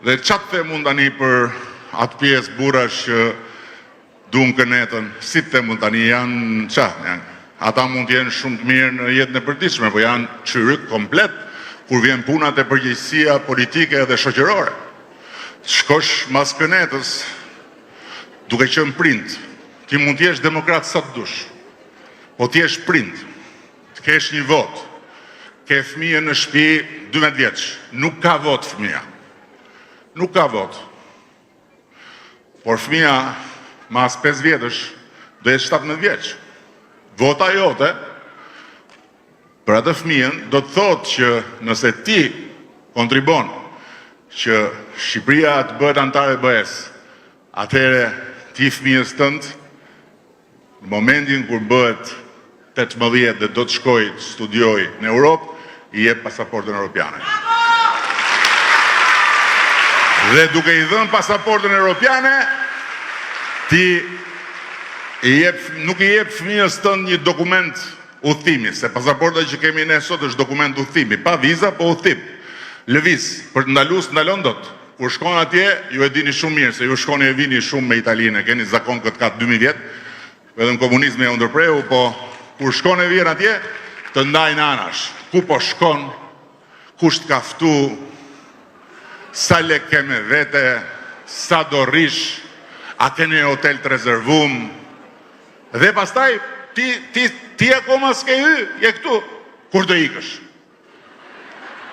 Dhe ça të them unë tani për atë pjesë burrash që duan kënetën, si të them unë tani janë ça, janë ata mund të jenë shumë të mirë në jetën e përditshme, po janë çyryk komplet kur vjen puna te përgjegjësia politike dhe shoqërore. Të shkosh mas kënetës duke qenë prind, ti mund të jesh demokrat sa të dush, po të jesh prind, të kesh një votë, ke fëmijën në shtëpi 12 vjeç, nuk ka votë fëmija. Nuk ka votë. Por fëmija mas 5 vjetësh do jetë 17 vjeç. Vota jote për atë fëmijën do të thotë që nëse ti kontribon që Shqipëria të bëhet anëtare e BE-s, atëherë ti fëmijës tënd Në momentin kur bëhet 18 dhe do të shkojë të studiojë në Europë, i jep pasaportën europiane. Dhe duke i dhënë pasaportën europiane, ti i jep, nuk i jep fëmijës tënd një dokument udhëtimi, se pasaporta që kemi ne sot është dokument udhëtimi, pa viza, po udhëtim. Lëviz, për të ndalu, s'ndalon dot. Kur shkon atje, ju e dini shumë mirë, se ju shkoni e vini shumë me Italinë, e keni zakon këtë ka 2000 vjet, vetëm komunizmi e ndërpreu, po kur shkon e vjen atje, të ndajnë anash. Ku po shkon, kush të ka ftu, sa lek ke me vete, sa do rrish, a ke një hotel të rezervum, dhe pastaj ti, ti, ti akoma s'ke hy, je këtu, kur do ikësh?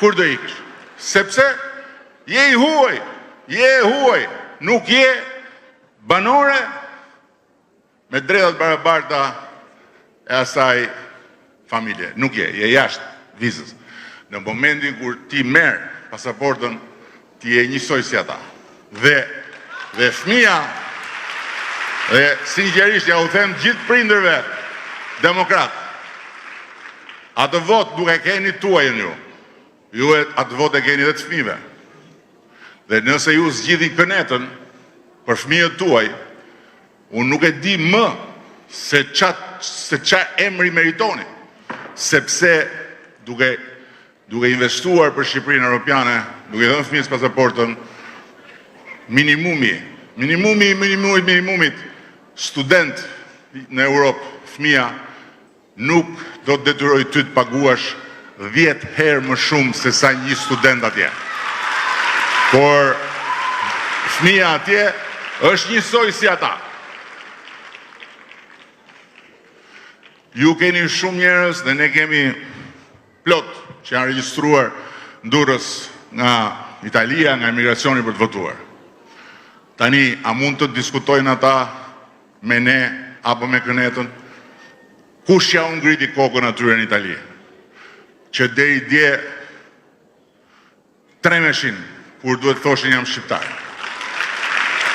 Kur do ikësh? Sepse je i huaj, je e huaj, nuk je banore me drejtat barabarta e asaj familje. Nuk je, je jashtë vizës. Në momentin kur ti merr pasaportën, ti je njësoj si ata. Dhe dhe fëmija dhe sinqerisht ja u them gjithë prindërve demokrat. Atë votë nuk e keni tuajën ju. Ju e atë votë e keni edhe të fëmijëve. Dhe nëse ju zgjidhni kënetën për fëmijët tuaj, unë nuk e di më se ça se ça emri meritoni, sepse duke duke investuar për Shqipërinë Europiane, duke i dhënë fëmijës pasaportën, minimumi, minimumi i minimumit minimumit student në Europë, fëmija nuk do të detyroj ty të paguash 10 herë më shumë se sa një student atje. Por fëmija atje është njësoj si ata. Ju keni shumë njerëz dhe ne kemi plot që janë regjistruar në Durrës nga Italia, nga emigracioni për të votuar. Tani, a mund të diskutojnë ata me ne apo me kënetën? Kush ja u ngriti kokën atyre në Itali? Që deri dje tremeshin kur duhet thoshin jam shqiptar.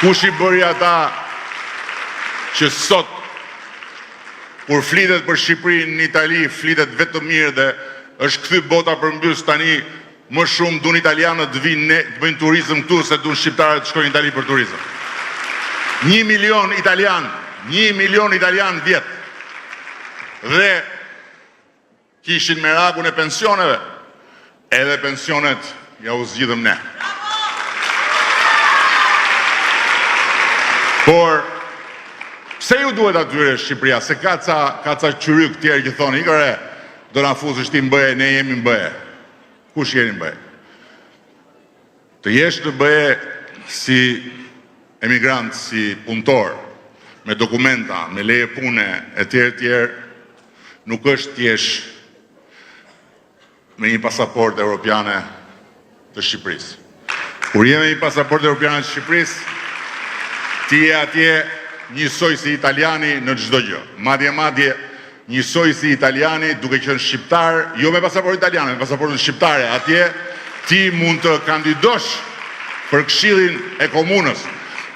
Kush i bëri ata që sot kur flitet për Shqipërinë në Itali, flitet vetëm mirë dhe është kthy bota përmbys tani më shumë dun italianët të vinë ne të bëjnë turizëm këtu se dun shqiptarët të shkojnë në Itali për turizëm. 1 milion italian, 1 milion italian vjet. Dhe kishin merakun e pensioneve, edhe pensionet ja u zgjidhëm ne. Por, pse ju duhet atyre Shqipëria? Se ka ca, ka ca qyryk tjerë që thonë, ik ore, do na fusësh ti në BE, ne jemi në BE. Kush jeni në BE? Të jesh në BE si emigrant, si punëtor, me dokumenta, me leje pune, e tjerë, tjerë, nuk është të jesh me një pasaportë europiane të Shqipërisë. Kur je me një pasaportë europiane të Shqipërisë, ti je atje njësoj si italiani në çdo gjë. Madje madje njësoj si italiani duke qenë shqiptar, jo me pasaportë italiane, me pasaportën shqiptare, atje ti mund të kandidosh për këshillin e komunës,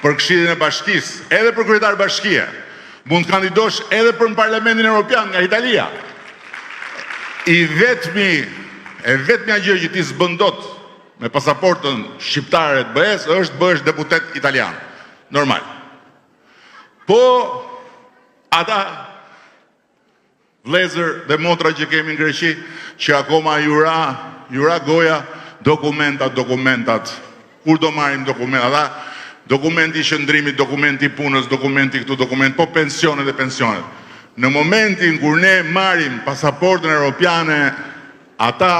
për këshillin e bashkisë, edhe për kryetar bashkie. Mund të kandidosh edhe për në Parlamentin Evropian nga Italia. I vetmi, e vetmja gjë që ti s'bën dot me pasaportën shqiptare të BE-s është bëhesh deputet italian. Normal. Po ata vëllezër dhe motra që kemi në Greqi, që akoma ju ra, ju ra goja dokumentat, dokumentat. Kur do marrim dokument, ata, dokumenti i qëndrimit, dokumenti i punës, dokumenti këtu, dokument, po pensionet e pensionet. Në momentin kur ne marrim pasaportën europiane, ata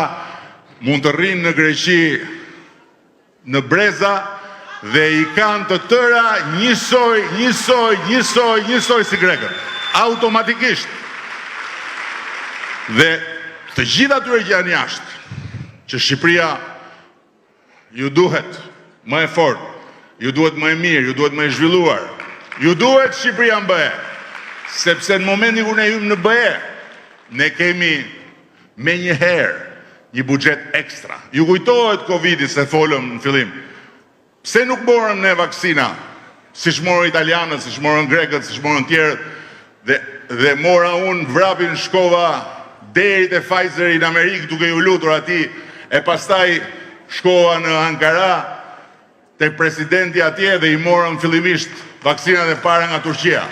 mund të rrinë në Greqi në breza dhe i kanë të tëra njësoj, njësoj, njësoj, njësoj si grekët. Automatikisht. Dhe të gjithë atyre që janë jashtë, që Shqipëria ju duhet më e fortë, ju duhet më e mirë, ju duhet më e zhvilluar, ju duhet Shqipëria në BE, sepse në momentin kur ne hyjmë në BE, ne kemi menjëherë një buxhet ekstra. Ju kujtohet Covidi se folëm në fillim. Pse nuk morëm ne vaksina, siç morën italianët, siç morën grekët, siç morën tjerët, dhe, dhe mora unë vrapin shkova deri te Pfizeri në Amerikë duke iu lutur atij, e pastaj shkova në Ankara te presidenti atje dhe i morëm fillimisht vaksinat e para nga Turqia.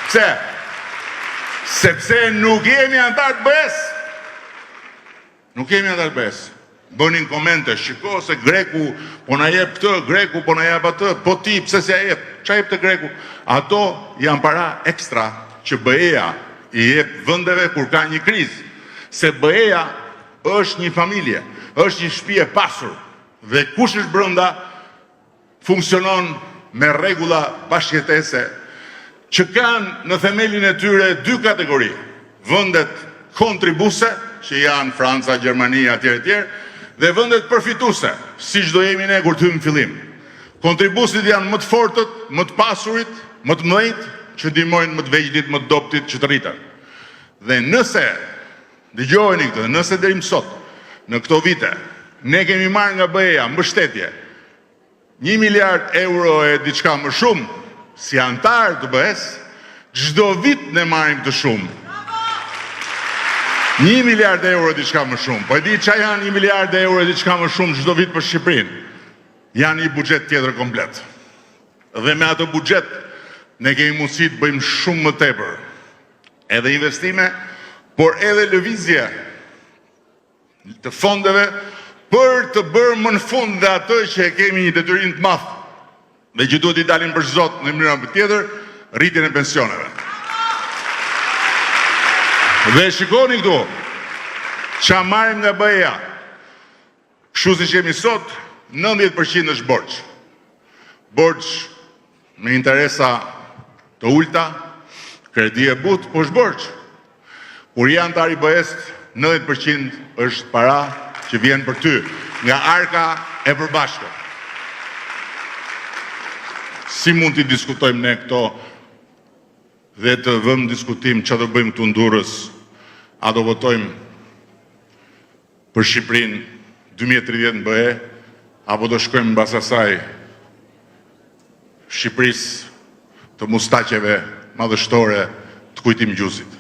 Pse? Sepse nuk jemi anëtarë të BE-së. Nuk jemi anëtarë të BE-së. Bënin komente, shiko se greku po na jep këtë, greku po na jep atë, po ti pse s'ia jep? Ça jep te greku? Ato janë para ekstra që BE-ja i jep vendeve kur ka një krizë. Se BE-ja është një familje, është një shtëpi e pasur dhe kush është brenda funksionon me rregulla bashkëjetese që kanë në themelin e tyre dy kategori, vendet kontribuese, që janë Franca, Gjermania etj etj, dhe vendet përfituese, siç do jemi ne kur të hyjmë në fillim. Kontribuesit janë më të fortët, më të pasurit, më të mëdhenjtë, që ndihmojnë më të vegjlit, më të dobëtit që të rriten. Dhe nëse dëgjojeni këtë, nëse deri më sot, në këto vite, ne kemi marrë nga BE-ja mbështetje 1 miliard euro e diçka më shumë si anëtarë të BE-së, çdo vit ne marrim këtë shumë. 1 miliard euro e diçka më shumë. Po e di ça janë 1 miliard euro e diçka më shumë çdo vit për Shqipërinë. Janë një buxhet tjetër komplet. Dhe me atë buxhet ne kemi mundësi të bëjmë shumë më tepër. Edhe investime, por edhe lëvizje të fondeve për të bërë më në fund dhe atë që e kemi një detyrim të madh dhe që duhet t'i dalim për zot në mënyrë apo tjetër, rritjen e pensioneve. Dhe shikoni këtu, ça marrim nga BE-ja. Kështu siç jemi sot, 90% është borxh. Borxh me interesa të ulta, kredi e butë, po është borxh. Kur je anëtar i BE-së, 90% është para që vjen për ty nga arka e përbashkët. Si mund t'i diskutojmë ne këto dhe të vëmë në diskutim ça do bëjmë këtu në Durrës, a do votojmë për Shqipërinë 2030 në BE, apo do shkojmë mbas asaj Shqipërisë të mustaqeve madhështore të Kujtim Gjuzit.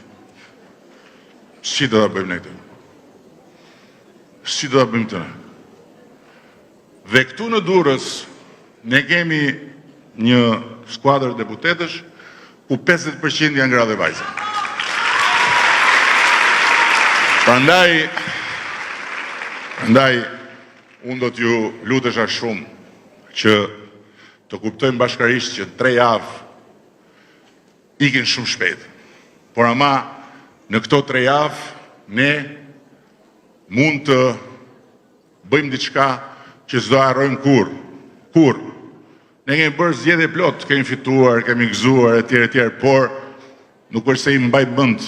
Si do ta bëjmë ne këtë? Si do ta bëjmë këtë? Dhe këtu në Durrës ne kemi një skuadër deputetësh ku 50% janë gra dhe vajza. Prandaj, prandaj unë do t'ju lutesha shumë që të kuptojmë bashkarisht që tre javë ikin shumë shpejt. Por ama në këto tre javë ne mund të bëjmë diçka që s'do harrojmë kurrë. Kurrë. Ne kemi bërë zgjedhje plot, kemi fituar, kemi gëzuar etj etj, por nuk është se i mbaj mend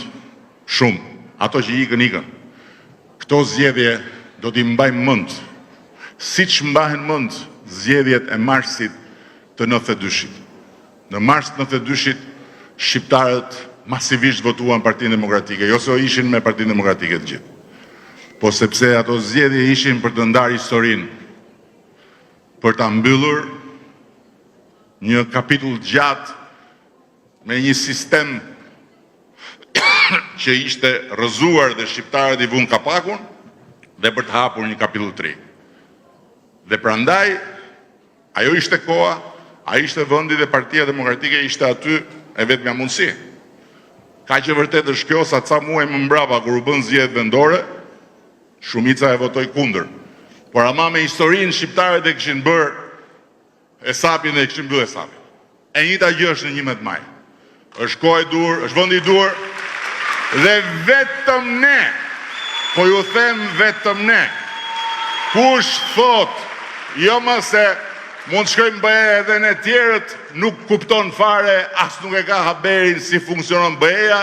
shumë. Ato që ikën, ikën. Këto zgjedhje do t'i mbajmë mend, siç mbahen mend zgjedhjet e marsit të 92-shit. Në mars të 92-shit, shqiptarët masivisht votuan Partinë Demokratike, jo se ishin me Partinë Demokratike të gjithë, po sepse ato zgjedhje ishin për të ndarë historinë, për ta mbyllur një kapitull të gjatë me një sistem që ishte rrëzuar dhe shqiptarët i vunë kapakun dhe për të hapur një kapitull të ri. Dhe prandaj ajo ishte koha, ai ishte vendi dhe Partia Demokratike ishte aty e vetmja mundësi. Kaq e vërtetë është kjo sa ca muaj më mbrapa kur u bënë zgjedhjet vendore, Shumica e votoi kundër. Por ama me historinë shqiptarët e kishin bërë. hesapin dhe e kishim mbyllë hesapin. E njëjta gjë është në 11 maj. Është koha e duhur, është vendi i duhur dhe vetëm ne, po ju them vetëm ne. Kush thotë, jo më se mund të shkojmë BE edhe ne tjerët, nuk kupton fare, as nuk e ka haberin si funksionon BE-ja.